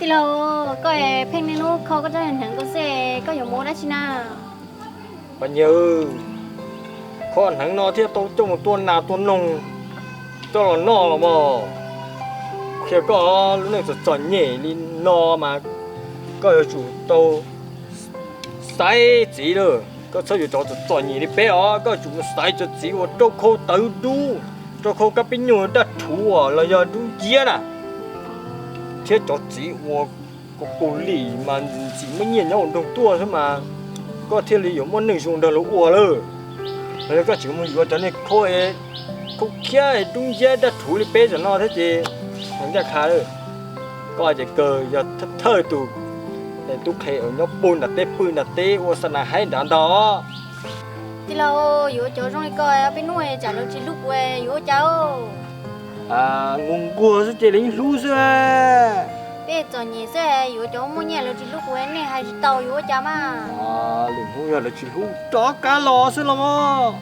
Tij laug, koj pheej niaj hnub kho koj tsob hneev ko xwb, koj yuav mus ua dab tsi na? Poj niam, kho hneev no thiaj tau coj mus tua nas tua noog coj los noj los mas. Qhia koj lub neej txom txom nyem li no mas koj yuav tsum tau xaiv txiv lawm. Koj txhob yuav cov txom txom nyem li peb os, koj yuav tsum mus xaiv cov txiv uas rau khau tawv dub, rau khau kab pib nyuj daj rhuv los yog dub nciab na, thiab cov txiv uas kaus lim mas ntxim muaj nyiaj nyob hauv nroog tuaj xwb mas koj thiaj li yuav muaj neej zoo nrog luag ua lawm. Los yog koj tseem mus yuav cov niag khau, khau khiab dub nciab daj rhuv li peb tam no thiab ces ncaj qha lawm. Koj ces kawg yog thawj tus tub qhe uas nyob puag nram teb pw nram teb ua xa nas haib nrad ntag. Tij laug, yuav cov zoo li koj peb hnub tsam lawv tsis hlub kuv yuav ua cas? Nquag nquag xwb ces lawv yeej hlub xwb. Peb txom nyem xwb, yuav cov muaj nyiaj lawv tsis hlub kuv, nej hais tsis tau yuav ua cas mas. Lwm hnub yog lawv tsis hlub rov qab los xwb los mas.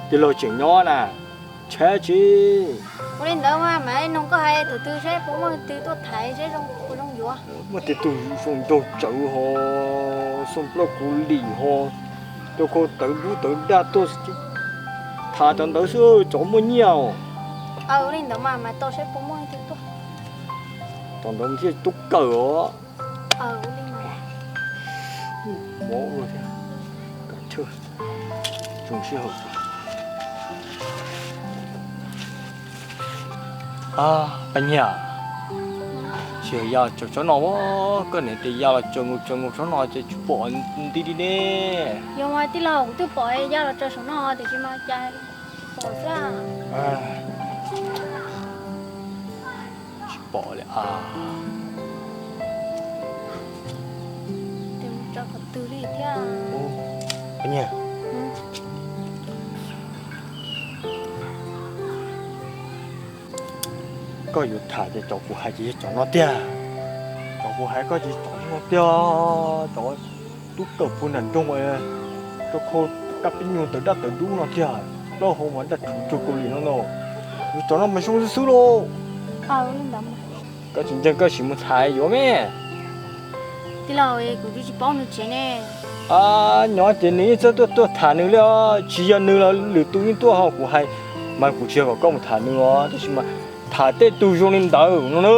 Tij laug tseem nyob na, tshaib tsis. Ua li ntawd mas mam noog koj hais thaum twg seb puas muaj twg tuaj thaiv seb puas zoo yuav. Muaj tej tug zoo nraug tsawv ho, xoo plaub kuv lim ho, rau khau tawv dub tawv daj tuaj xwb. Tham cov ntawd xwb, cov muaj nyiaj os. Ua li ntawd mas mam tau seb puas muaj twg tuaj. Cov ntawd thiaj tub kawm os. Paj Nyiag, tsis yog ya los tsaws tsob no, koj niam tias ya los tsaws nkaus tsaws nkaus tsob no ces tsis pom nti li ne. Yog mas tij laug, kuv twb pom ya los tsaws saum no tiam sis mas cas tsis pom xwb. Tsis pom li as. Paj Nyiag, koj yuav tham ces cov kuv hais ces yog cov no tiag. Cov kuv hais koj ces cov no tiag, cov tub kawm puag nram nroog, rau khau kab pib nyuj tawv daj tawv dub no tiag, plaub hau mas daj rhuv cuag kaus lim no no. Yuav cov no mas zoo xwb xwb lauj. Koj tsis ntseeg koj sim mus tham yuav me. Tij laug, kuv tsis paub nws tsev ne. Nyob ces nws yeej txawj tuaj tuaj tham nws li os, tsis yog nws los lwm tus yeej tuaj ho kuv hais, mas kuv tsis yog kom koj mus tham nws os, tab sis mas tham tej tug zoo li ntawd no na.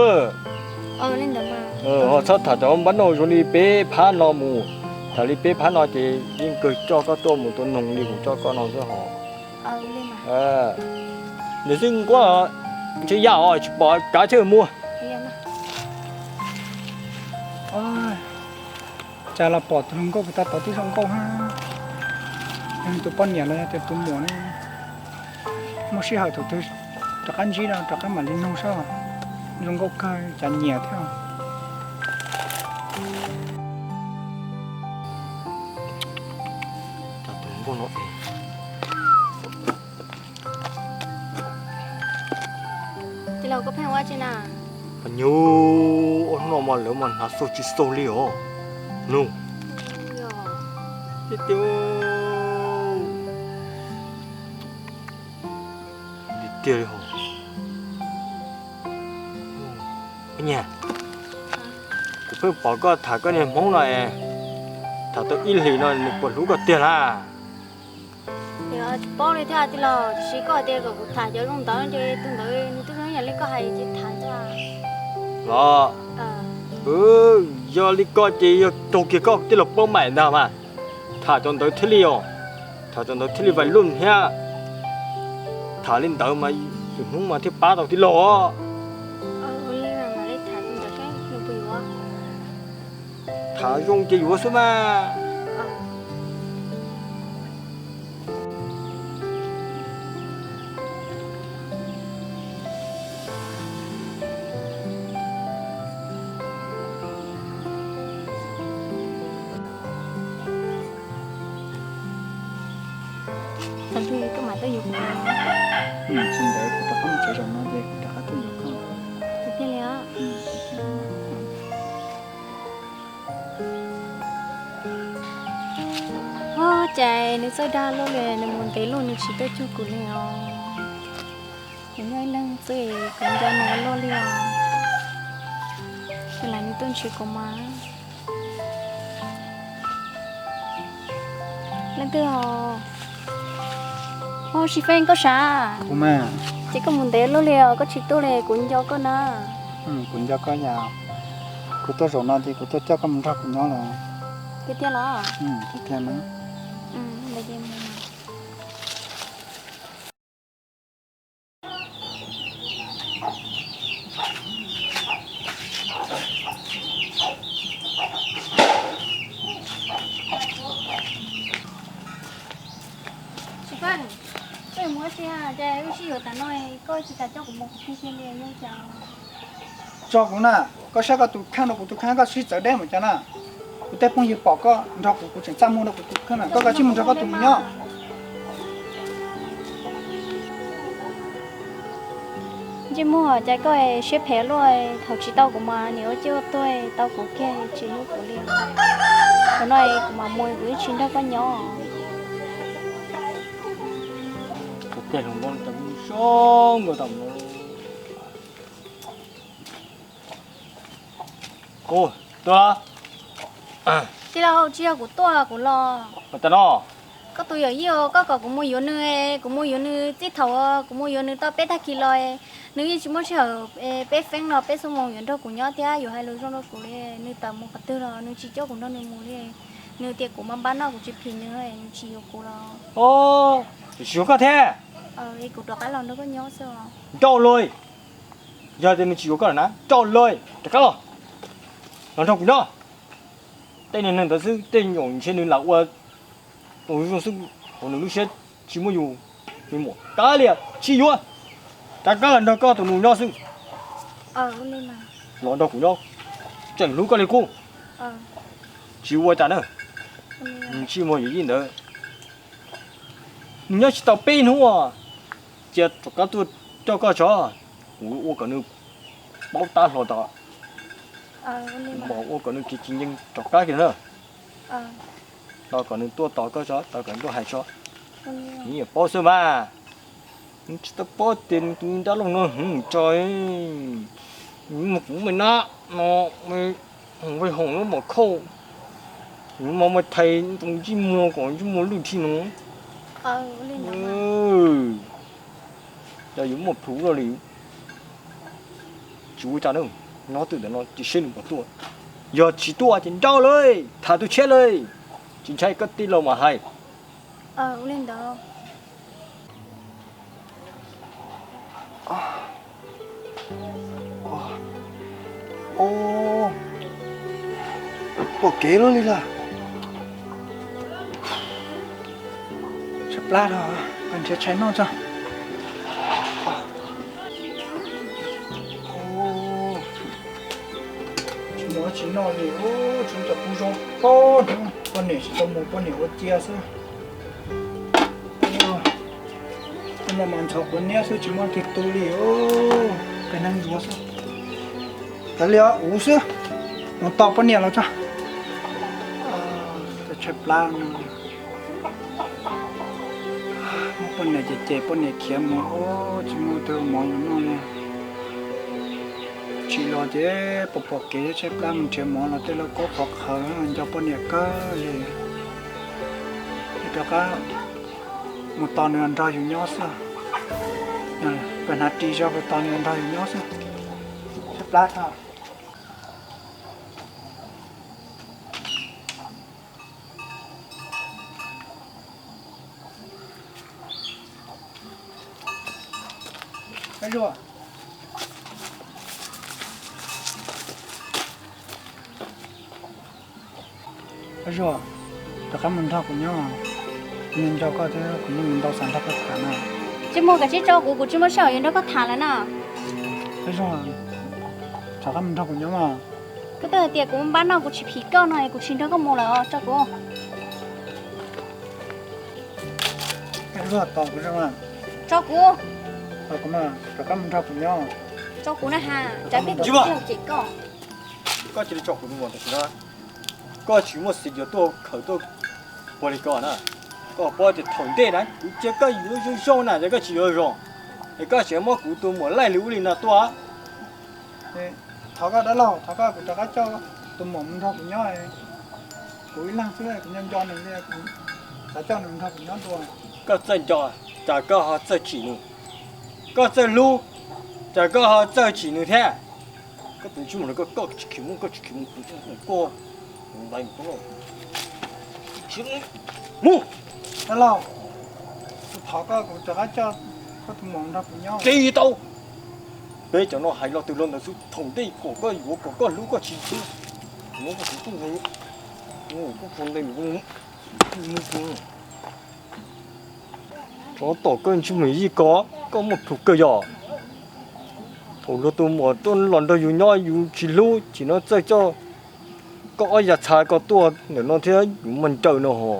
Ho txhob tham cov npab noj zoo li peb phab no mus, tham li peb phab no ces yeej kawg coj koj tuaj mus tua noog li kuv coj koj no xwb hos. Nws xwb nquab, ntshe ya os, tsis pom kav thiab mus. Cas los pom tus hluas nkauj puag ta tod twb zoo nkauj hab. Yog tus poj niam los yog tias tus muam ne. Muaj sij hawm thaum twg rov qab ntsib no rov qab mam li nug saib. Zoo nkauj kawg cas nyiam thiab. Tij laug, koj pheej ua dab tsi na? Poj niam, ob hnub no mas lawv mas hnav xaug tsis xaug li os. Nug. Tiag tiag. Tiag tiag li hos. Poj niam, kuv pheej pom koj tham koj niag Hmoob no es, tham tau ib hlis no nws puas hlub koj tiag na? Tsis paub li thiab tij laug, tiam sis koj hais tias kom kuv tham cov zoo ntawd ces tus ntawd nws twb zoo yam li koj hais ces tham xwb. Los, yog li ko ces yog raug kiag koj tij laug paub maim ntag mas. Tham cov ntawd thiaj li os, tham cov ntawd thiaj li vais lub thiab. Tham li ntawd mas lwm hnub mas thiaj pab tau tij laug os. Tham zoo ces yuav xwb mas. Thaum twg koj mam tuaj yuav kuv? Tsis ntev kuv rov qab mus tsev zaum no ces kuv rov qab tuaj yuav koj. Tiag tiag li os. Ua cas nws txawj dag luaj li, nws mus ntev luaj nws tsis tuaj cuag kuv li os. Kuv nyob ib leeg xwb kuv nco nws luaj li os. Ces lam nws Tuaj ntsib kuv mas. Leej twg os? Ua Xi Feej, koj sav? Kuv mas. Ces koj mus ntev luaj li os, koj tsis tuaj li, kuv nco koj na. Kuv nco koj yam. Kuv tuaj zaum no ces kuv tuaj coj koj mus nrog kuv nyob los. Tiag tiag los? Tiag tiag na. Tsis koj, koj yuav mus ua si ces wb sib yuav tas no, koj tsis tas coj kuv mus kuv kiag kiag li yog cas? Tso kuv na, koj saib koj tus kheej rau kuv tus kheej, koj sib txawv deb mus cas na. Kuv tej phooj ywg pom koj nrog kuv, kuv tseem txaj muag rau kuv tus kheej na, koj kav tsij mus nrog koj tus mus nyob. Ntsej muag cas koj siab phem luaj, thaum tsis tau kuv mas niam ua ciaj ua tuag, tau kuv kiag tsis hlub kuv li. Thaum no kuv mam mus, kuv yeej tsis nrog koj nyob. Tij laug, tsis yog kuv tuaj kuv los. Koj tus yawm yij, koj kom kuv mus yuav nws, kuv mus yuav nws txij thaum kuv mus yuav nws tau peb tag kis los, nws yeej tsis muaj sij hawm peb feeb los peb xuab moos yuav nrog kuv nyob thiab yuav hais lus zoo rau kuv li. Nws tawm mus qhov twg los nws tsis coj kuv nrog nws mus li. Nws tias kuv mas npab noj, kuv tsis phim nws, nws tsis yuav kuv los. Tsis yuav koj thiab? Kuv rov qab los nrog koj nyob xwb. Nrauj lawm. Yog tias nws tsis yuav koj lawm na, nrauj lawm, rov qab los, los nrog kuv nyob. Tej niag neeg ntawd xwb, tej nyuam ntshe nws lam ua tus zoo xwb, hauv nws lub siab tsis muaj yus me muam. Kav liam, tsis yuav, rov qab los nrog koj tus nus nyob xwb. Los nrog kuv nyob, tseem hlub koj li qub. Tsis ua cas na, ntsej muag yawm yij ntawd. Nws nyob tsis tau peb hnub, cia rov qab tuaj coj koj tso, kuv ua kom nws paub tab hlo tod. Kuv mam ua kom nws kev tsis ntseeg rov qab kiag na. Los kom nws tuaj tos koj tso, tos kom nws tuaj hais tso. Nws yeej paub xwb mas. Nws tsis tau paub tias nws tus me nrab laug no hwv tso. Nws muab kuv me nab no me hoom vej hoom lub mom khauj, nws mam muab thais tus ntsej muag kom ntsej muag lwj thi no. Yog yuav muaj plhus loj li. Tsis ua cas na, nyob twj ntawm no cia saib nws puas tuaj. Yog tsis tuaj ces nrauj lawm, tham tus tshiab lawm. Tsis ntshai koj tij laug mas hais. Pom kev lawm li lawm. Tshaib plab no, nrhiav tshais noj tso. Tsis muaj tsis noj li, tsis muaj cov kub zoo pab hnub, poj niam tsis tau mus, poj niam ua cia xwb. Tej no mas ntxhov quav niab xwb, tsis muaj leej twg tu li, qee neeg ntsuav xwb. Kav liam, ua xwb, mus tos poj niam los tso. Tshaib plab no. Muab poj niam ces ces poj niam khiav mus, tsis muaj tus mov los noj li. Tsis los ces pom pom kev tshaib plab mus nrhiav mov los tej lauj kaub qhov qhawv nco poj niam kawg li. Rov qab mus tos nws nrog yus nyob xwb. Pab hnav ris zog pab tos nws nrog yus nyob xwb. Tshaib plab tag. Zuag, rov qab mus nrog kuv nyob. Kuv nco koj thiab kuv yeej ntau xav nrog koj tham na. Tsis muaj, kav tsij tso kuv, kuv tsis muaj sij hawm yuav nrog koj tham lawm na. Zuag, rov qab mus nrog kuv nyob mas. Koj twb hais tias kuv npab noj kuv tsis phim koj no es kuv tsis nrog koj mus lawm, tso kuv. Zuag, tos kuv, tso kuv. Rov qab mus nrog kuv nyob. Tso kuv na has, tsam twg kuv cem koj. Koj cia li tso kuv mus tam sim no. Koj tsis muaj xiv yuav tuaj khaws tuaj puag li koj na. Koj paub tias thaum ntej na kuv cia koj yuav zoo zoo na, yog koj tsis yuav zoo, es koj tseem muab kuv tus muam laij li ub li no tuaj. Thov koj dab laug, thov koj, kuv rov qab coj tus muam mus nrog kuv nyob. Kuv ib leeg xwb kuv nco nco nws li, kuv xav coj nws nrog kuv nyob dua. Koj txawj nco, cas koj ho txawj tsim nws? Koj txawj hlub, cas koj ho txawj tsim nws thiab? Koj tus ntsej muag no, koj tsis khiav mus, koj tsis khiav mus, kuv ntaus koj. Mus, dab laug, kuv thov koj, kuv rov qab coj koj tus muam nrog kuv nyob. Tsis tau. Peb cov no hais lo twg los ntawd xwb, thaum ntej kom koj yuav, kom koj hlub koj tsis hlub. Tsov tom, koj ntsej muag yij ko, koj muaj plhus kawg yog. Thaum luag tus muam tuaj los nrog yus nyob yus tsis hlub, nim no txawj coj koj ob yav txha ko tuaj ntawm no thiab, yus mas ncaws no ho.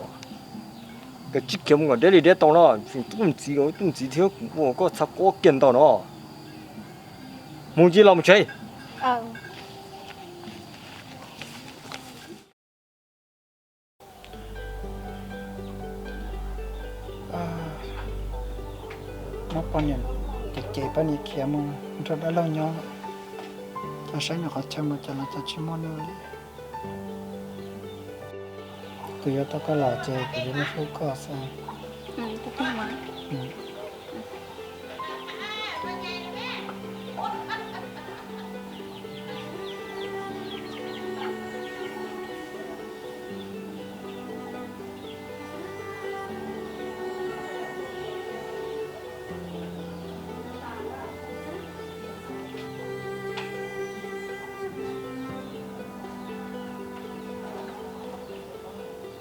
Koj tsis khiav mus kom deb li deb tau no, tsis tub ntxiv, tub ntxiv thiab kuv ua koj txha quab kiag ntag no. Mus ncig los mus tsev. Muab poj niam cem cem, poj niam khiav mus nrog dab laug nyob, cas saib nws qhov chaw mas cas los cas tsis muaj nws li. Kuv yuav tau koj los ces kuv yuav hlub koj xwb.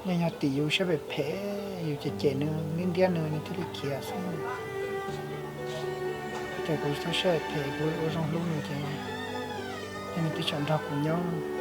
Nyob nyob tim yus siab phem phem, yus cem cem nws, ntiab ntiab nws, nws thiaj li khiav xwb. Ces kuv siab phem phem, kuv ua zoo hlub nws ces nws twb tseem nrog kuv nyob.